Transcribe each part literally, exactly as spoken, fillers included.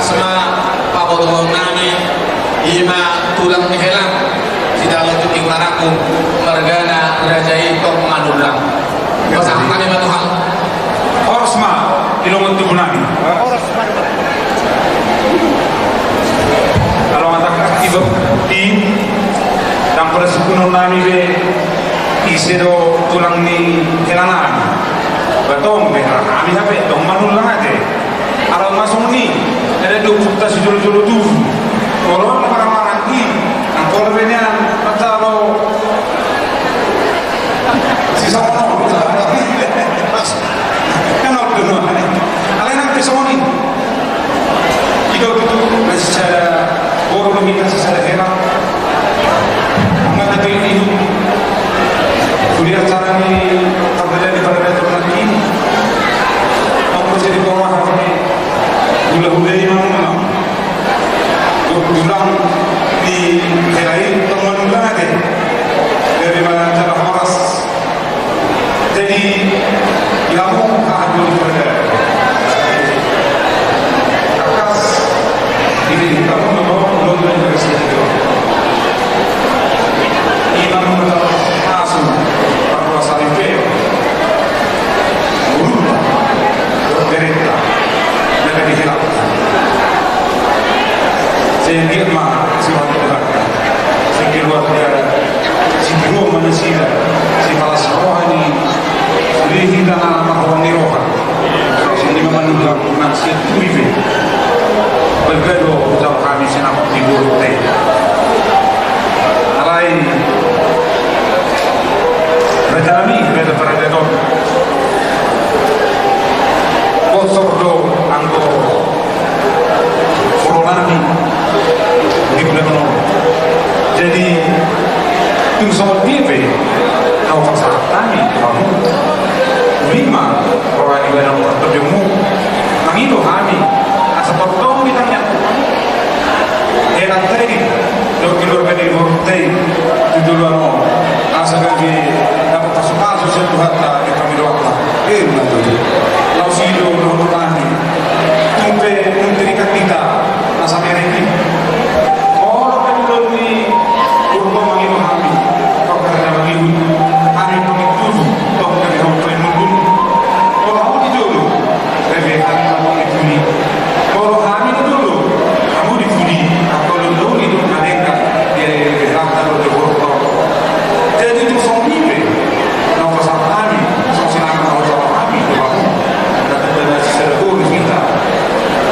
Horas ma pabotohon nami, i ma tulang ni helang, Sitaono Tingki Marangkup, margana raja i tong Manullang. Pasahat hami ma tu hamu. Horas ma di longon tubu nami. Horas ma. Alo, mantap, tiba di tangkol sikunon nami be, ise do tulang ni helang nami. Ba tong be hami hape tong Manullang ate. Ala ma songon i, eda do puta sijolo-jolo tubu. Olo na marang-marang i, nang pola be nian, mata lo. Si songon on. Kan odo no. Alai nang pe songon i. I do tutu, masih sada boru lo minta sisada helang. Mata pe i. Sude acara ni pardalanan ni paradaton nangkin. Anggo jadi boru hami. Hula-hula i ma memang. Tulang ni hela i tong Manullang ate. Jadi ma acara horas. Jadi ya mau hadu kerja. Atas ini kamu memang belum dari studio. Imam asu parwasari pe. Urut berita. Mereka dihilangkan. Sehingga ma si Tuhan, sehingga luar biasa. Si Guru manusia, si palas rohani. Sude hita na marroha ni roha. Sini memang nang si turi pe. Berbeda jauh kami sinamot di guru te. Alai. Raja nami, raja paradaton. Bosor do anggo Purba nami di bulan on. Jadi tung songon dia pe na hupasahat hami tu hamu. Uli ma roha ni badan partondimu. Mangido hami asa portong di tangan. Enak tadi dok di luar gadi bortei di dulu asa gaji dapat pasu-pasu sehat hati kami doakan. Emma tutu. Laos i do dohononnami. Tung pe mungkin hita na samereng i. Molo pe dulu ni Purba mangido hami. Tong pe na mangido hami. Tong pe na mangido. Molo hami di jolo. Molo hami di jolo. Hamu di pudi. Anggo dulu ni do na denggan. Dia di rata do di borto. Jadi tu songon i pe. Na hupasahat hami, songon sinamot na hupasahat hami tu hamu. Datang dari sisada boru hita.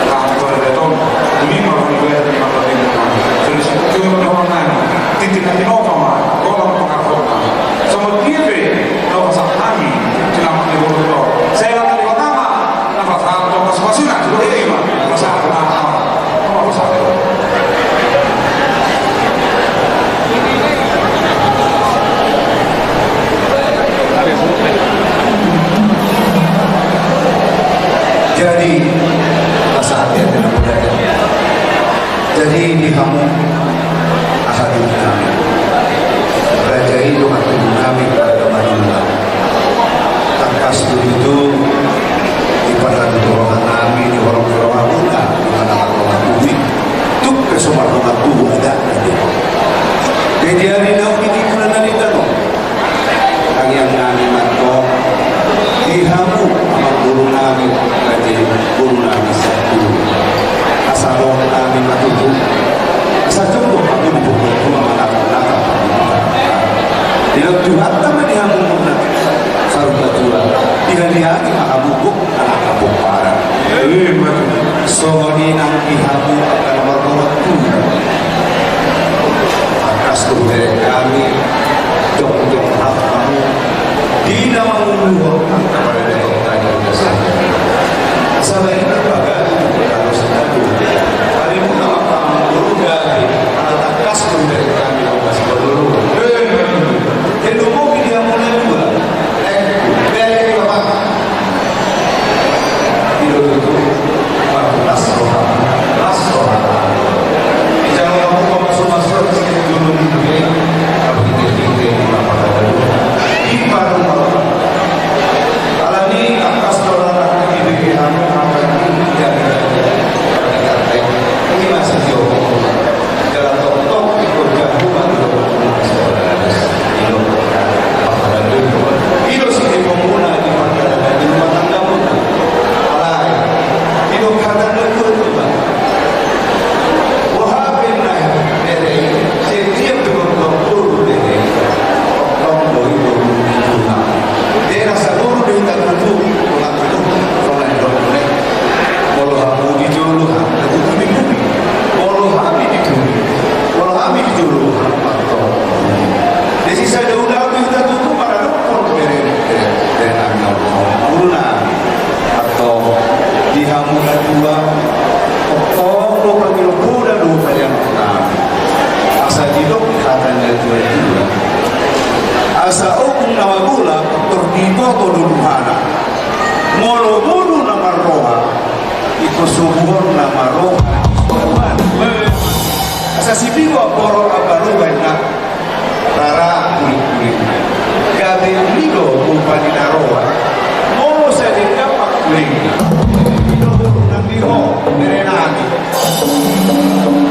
Tahan pada daton, uli ma roha ni badan ni mata tinggi. Songon i tu roha nami, titi na tinopa ma, golong pangarahutna. Songon dia pe, na hupasahat hami, sinamot ni boru to. Saya datang di kota ma, na hupasahat tu pasu-pasuna, tu boru i ma, hupasahat tu nama. Jadi, pasahat ia dengan budaya. Jadi, di hamu, aha di nami. Raja i do mati nami, raja manula. Tangkas do tutu, di parhatu roha nami, di horong roha muna, di mana roha bumi. Tuk pe so marroha tubu adat nami. Jadi ari na uli di bulan ari tano. Tangiang nami mantong. Di hamu, amang boru nami, raja boru nami satu. Asa dohot nami ma tutu. Asa jumbo hamu di boru tua manang naka. Di dalam Tuhan nama di hamu muna. Sarupa tua. Di hali-hali ma hamu buk. Anak kampung parah. Eh, betul. Songon i nang di hamu angka na marboru tua. Tangkas do hubereng hami, jongjong rap hamu. Di na manguluhon angka paradaton tadi. Salah ini bagas, kalau sedang dulu. Hari ini nama kamu dulu dari, ala tangkas do hubereng hami, lalu kasih dulu. Eh, betul. Jadi, lu mau pilih yang mana dua? Eh, pilih bapak. Ido tutu, marlas roha, las roha. Ijalo hamu pamasu-masu di situ dulu di dunia, tapi dia tinggal di lapangan dulu. Di baru. Alani tangkas roha di B P H, maka di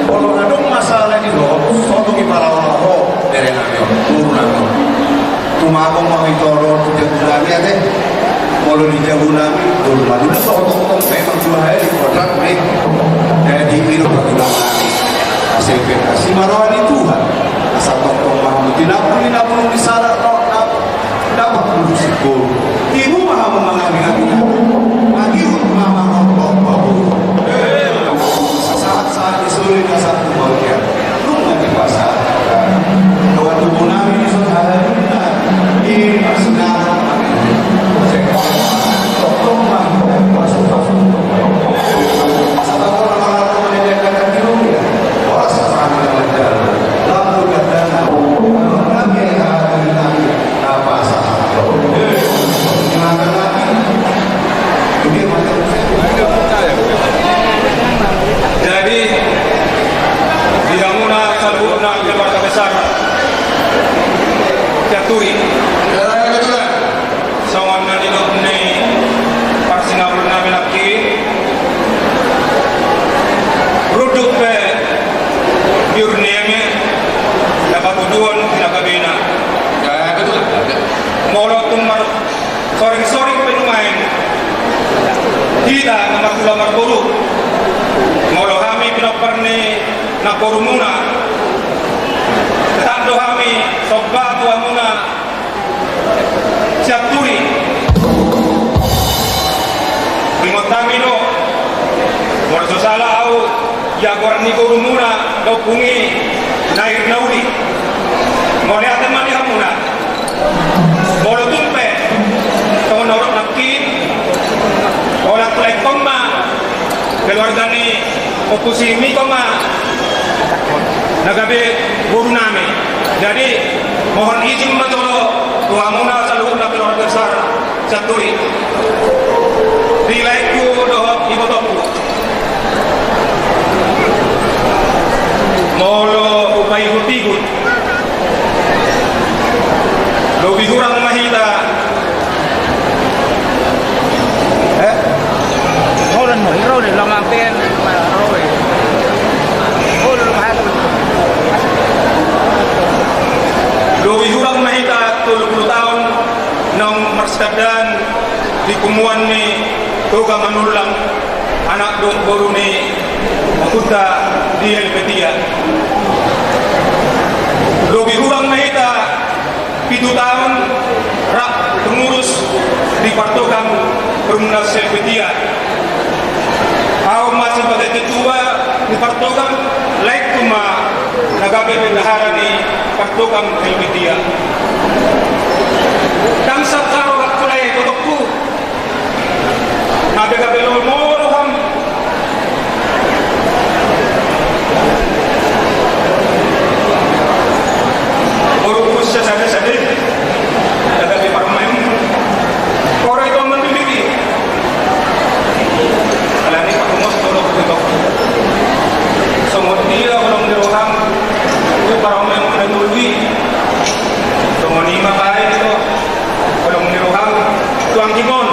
Molo adong masalah di ho, so tung dipalaho-laho bere nami on, boru nami on. Tumagong ma hita ro tu jabu nami ate. Molo di jabu nami, boru nami. Dulu so tongtong memang dua hari kodrat me. Jadi hidup bagi nami. Asa pe, asa ma roha ni Tuhan. Asa tongtong ma hamu tinapul, tinapul di sarat, tongtong. Dapat musik boru. Tibu ma hamu mangabing-abing. Mangihut ma mangombong boru. Sasahat-sahat di suri na satu bagian. Nunga di pasar. Doa tubuh nami di sana. Di pasar. Tongtong ma. Masuk, masuk. Satu orang malam menjadi kata di dunia. Orang sama dengan jalan. Lampu dan tanah. Kami yang hadir nami. Jadi, di hamuna saluhutna keluarga besar Sianturi. Songon na nidok ni parsinabul nami nangkin, runduk pe biur ni eme, na patuduhon di na gabena. Molo tung mar- Soring-soring pe nuaeng hita na marhula marboru. Molo hami pinompar ni namborumuna, tetap do hami somba tu hamuna Sianturi. Ingot hami do, molo so sala au, ia goar ni borumuna, dohot pungu i, Nair na uli. Mauliate ma di hamuna. Molo tung pe, songon na hudok nangkin, holan tulangkon ma, keluarga ni Ompu Simi, ho ma na gabe boru nami. Jadi, mohon izin ma jolo tu hamuna saluhutna keluarga besar Sianturi. Di laengku dohot ibotongku. Molo hupaihut-ihut, lobi hurang ma hita. Eh? Holan ma hira uli, lamang pe. Holan ma hita. Lobi hurang ma hita tolu pulu taon naung marsitandaan di punguan ni Toga Manullang, anak dohot boru ni ompunta di Helvetia. Lobi hurang ma hita pitu taon rap pengurus di Partogang Perumnas Helvetia. Au ma sebagai ketua di Partogang, laengku ma na gabe bendahara ni Partogang Helvetia. Dang sangkaro hakku lae, ibotongku. Gabe-gabe lomo roham. Boru kusa sade-sade. Gabe parumaen. Ora itu mandiri. Alani parumaen boru kusa. Songon dia holong ni roham. Tu parumaen mandiri. Songon i ma baen ito. Holong ni roham tu anggimon,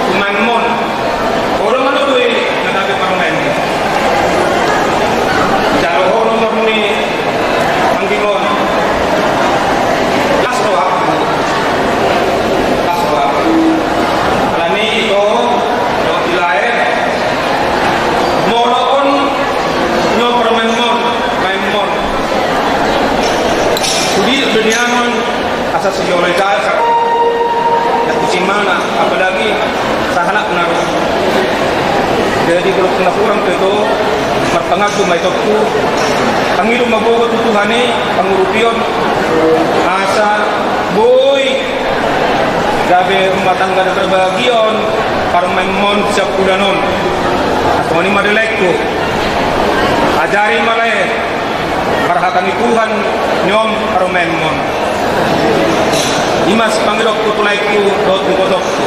tu maenmon. Holong ma do i na gabe parumaen. Jalo ho nomor ni anggimon. Las roha. Las roha. Alani ito, dohot di lae. Molo on nyo parumaenmon, maenmon. Sude do nian on. Asa sijolo i sahat. Nda tusimana, apalagi sahalakna ro. Jadi, molo tung na hurang pe ito, marpangadu ma itongku. Pangido ma gogo tu Tuhan i, pangurupion. Asa boi gabe rumah tangga na berbahagia on, parumaenmon sian bulan on. Songon i ma di laengku. Ajari ma lae. Marhata ni Tuhan, nyom parumaenmon. I ma sipangidokku tu laengku dohot ibotongku.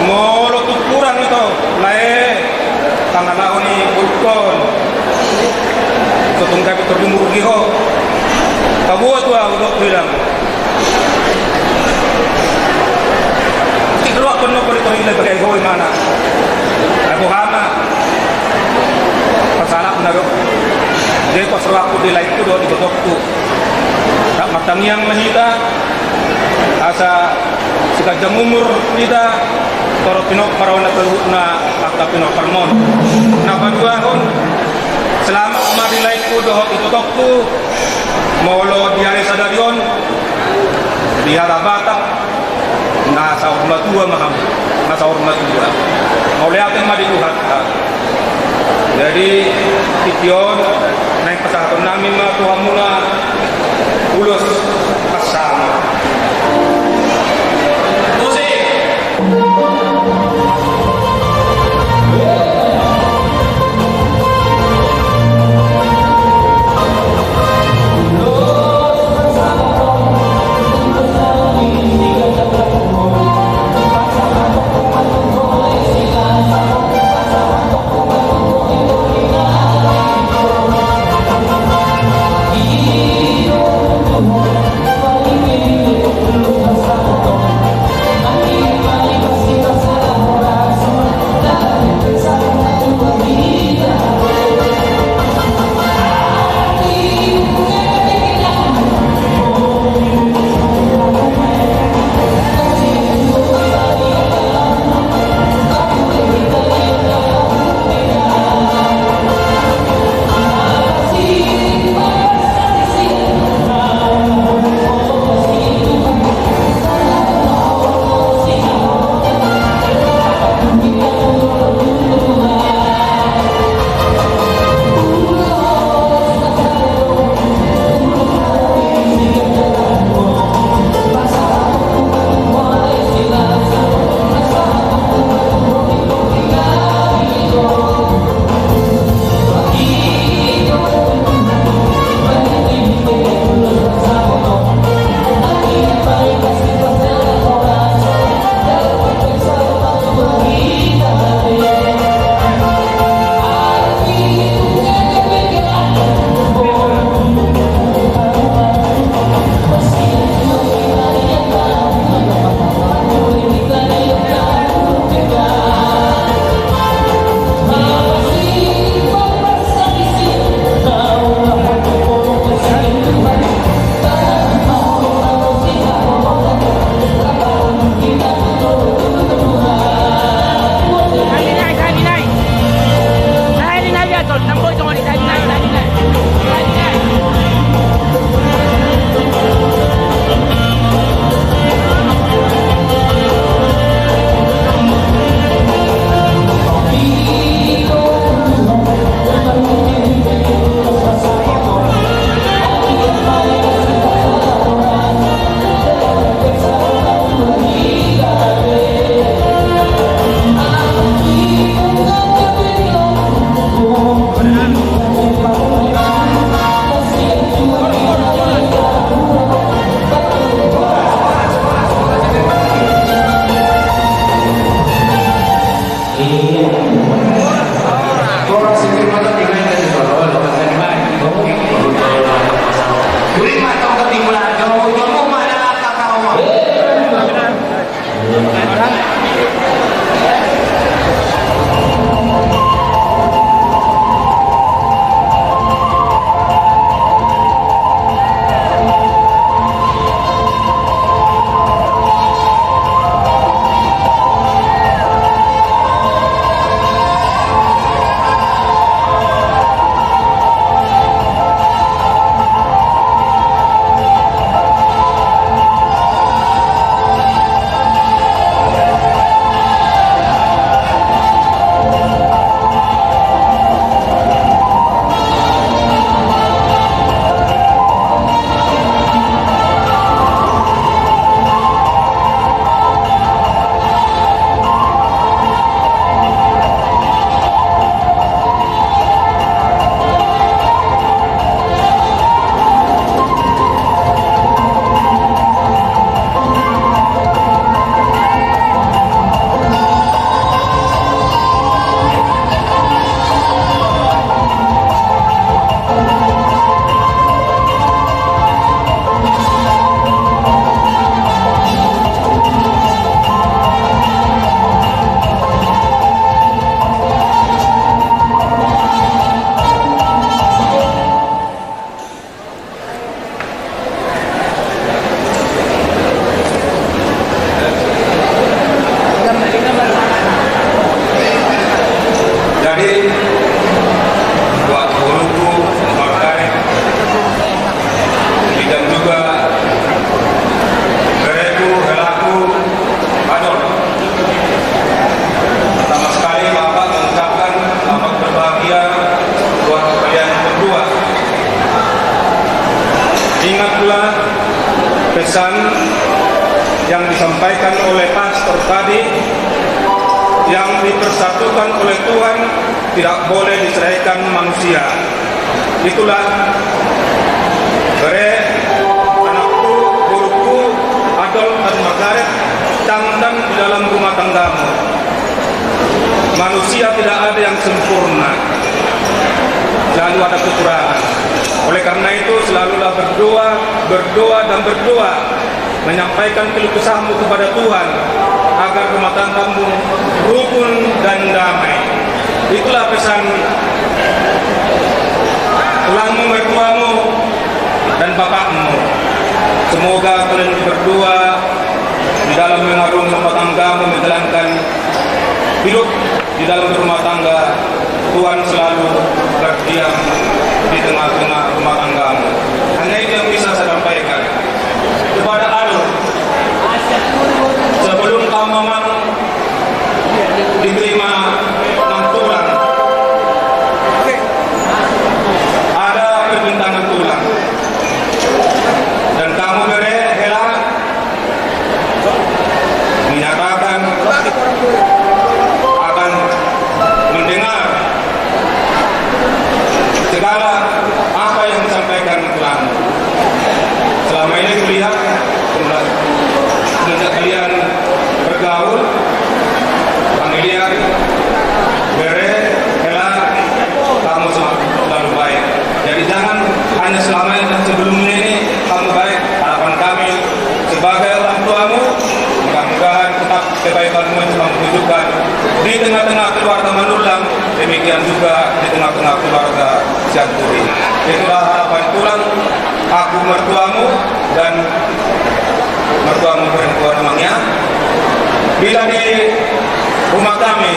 Molo tung hurang ito, lae, pangalaho ni borungkon. So tung gabe tordumur di ho. Paboa tu ahu dohot bilang. Tinggal waktu nopo di tori lebagai ho imana. Aku hama. Di laengku dohot di itongku. Rap martangiang ma hita, asa siganjang umur hita, torop pinompar on na saluhutna angka pinomparmon. Na paduahon, selamat ma di laengku dohot di itongku, molo di ari sadari on, di hata Batak, na saur matua ma hamu, na saur matua. Mauliate ma di Tuhanta. Jadi, tingki on, naeng pasahaton nami ma tu hamuna, ulos pasahat. Musik. Pesan yang disampaikan oleh pastor tadi, yang dipersatukan oleh Tuhan tidak boleh diceraikan manusia. Itulah, bere, anakku, boruku, Adolf dan Margaret, tanamkan di dalam rumah tanggamu. Manusia tidak ada yang sempurna. Selalu ada kekurangan. Oleh karena itu, selalulah berdoa, berdoa, dan berdoa. Menyampaikan keluh kesahmu kepada Tuhan, agar rumah tanggamu rukun dan damai. Itulah pesan tulangmu, mertuamu, dan bapakmu. Semoga kalian berdua di dalam mengarungi rumah tanggamu, menjalankan hidup di dalam rumah tangga, Tuhan selalu berdiam di tengah-tengah rumah tanggamu. Hanya itu yang bisa saya sampaikan. Kepada Adolf, sebelum kau mamang diterima nang tulang, ada permintaan tulang. Dan kamu, bere, Hela, menyatakan akan mendengar segala apa yang disampaikan tulang. Selama ini kulihat, semenjak kalian bergaul, Bang Ilian, bere, Hela, kamu selalu baik. Jadi jangan hanya selama ini dan sebelumnya ini kamu baik. Harapan kami sebagai orang tuamu, mudah-mudahan tetap kebaikanmu itu kamu tunjukkan di tengah-tengah keluarga Manullang, demikian juga di tengah-tengah keluarga Sianturi. Itulah harapan tulang, aku mertuamu dan mertuamu perempuan, Amang, ya. Bila di rumah kami,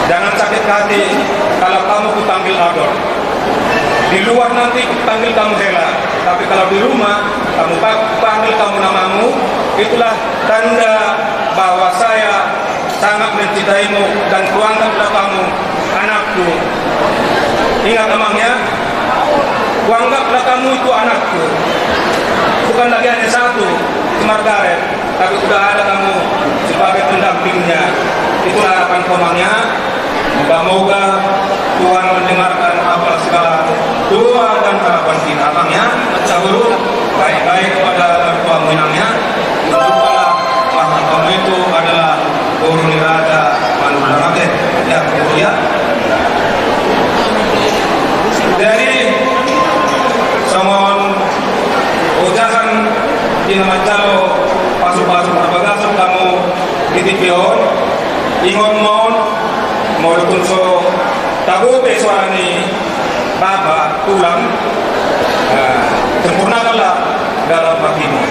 jangan sakit hati kalau kamu kupanggil Adolf. Di luar nanti kupanggil kamu Hela, tapi kalau di rumah kamu pa-, panggil kamu namamu, itulah tanda bahwa saya sangat mencintaimu dan kuanggaplah kamu anakku. Ingat, Amang, ya, kuanggaplah kamu itu anakku. Bukan lagi hanya satu, si Margaret, tapi sudah ada kamu sebagai pendampingnya. Itulah harapan, Amang, ya. Moga-moga Tuhan mendengarkan apa segala doa dan harapan kita, Amang, ya. Saboru, baik-baik kepada mertuamu, Inang, ya. Tunjukkanlah bahwa kamu itu adalah boru ni raja Manullang, ate. Ya, boru, ya. Jadi, songon ojahan di na manjalo pasu-pasu na bagasan hamu di T V on, ingot ma on, molo tung so tabo pe suara ni bapa, tulang, eh, sempurnakanlah dalam hatimu.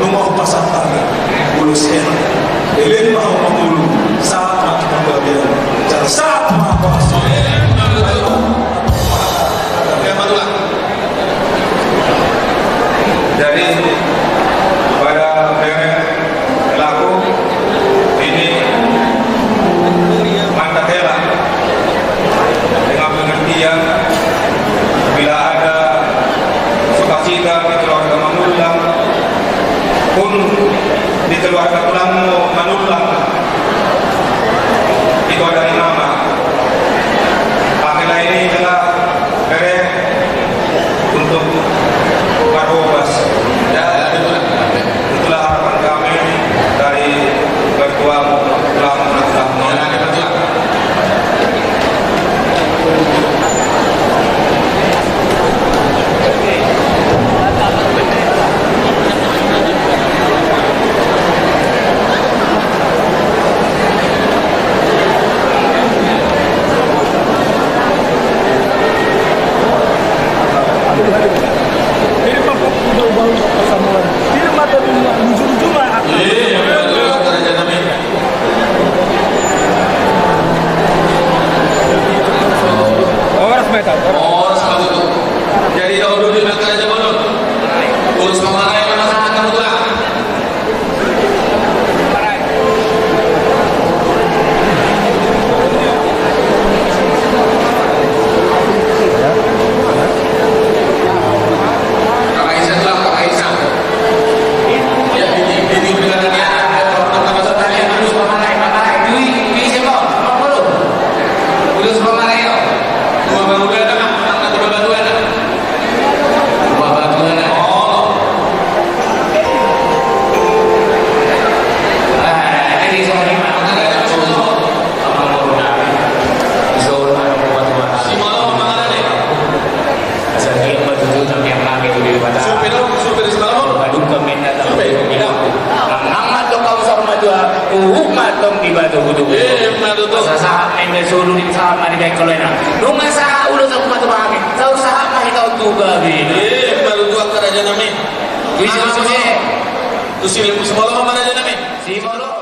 Nunga hupasahat hami ulos ena. Leleng ma hamu mangolu, sahat ma tu panggabean, jala sahat ma horas. Jadi pada bere pelaku ini mantap hela dengan pengertian, bila ada sukacita di keluarga Manullang, pun di keluarga tulangmu Manullang, itu ada imama. Akhirnya ini adalah bere untuk Pak Bobas. Ya, itulah, itulah harapan kami dari mertuamu, tulang, tulang. Horas ma tutu. Jadi, tahu dulu di belakang aja, Bang. Urus pamarae, mana sana kamu tuh? Sahat ma di baen kolena. Nunga sahat ulos ahu ma tu bahen. Sahat ma hita tu gabe. Ima tutu angka raja nami. Tusi ma muse. Tusi ma muse, molo ma raja nami. Simolo.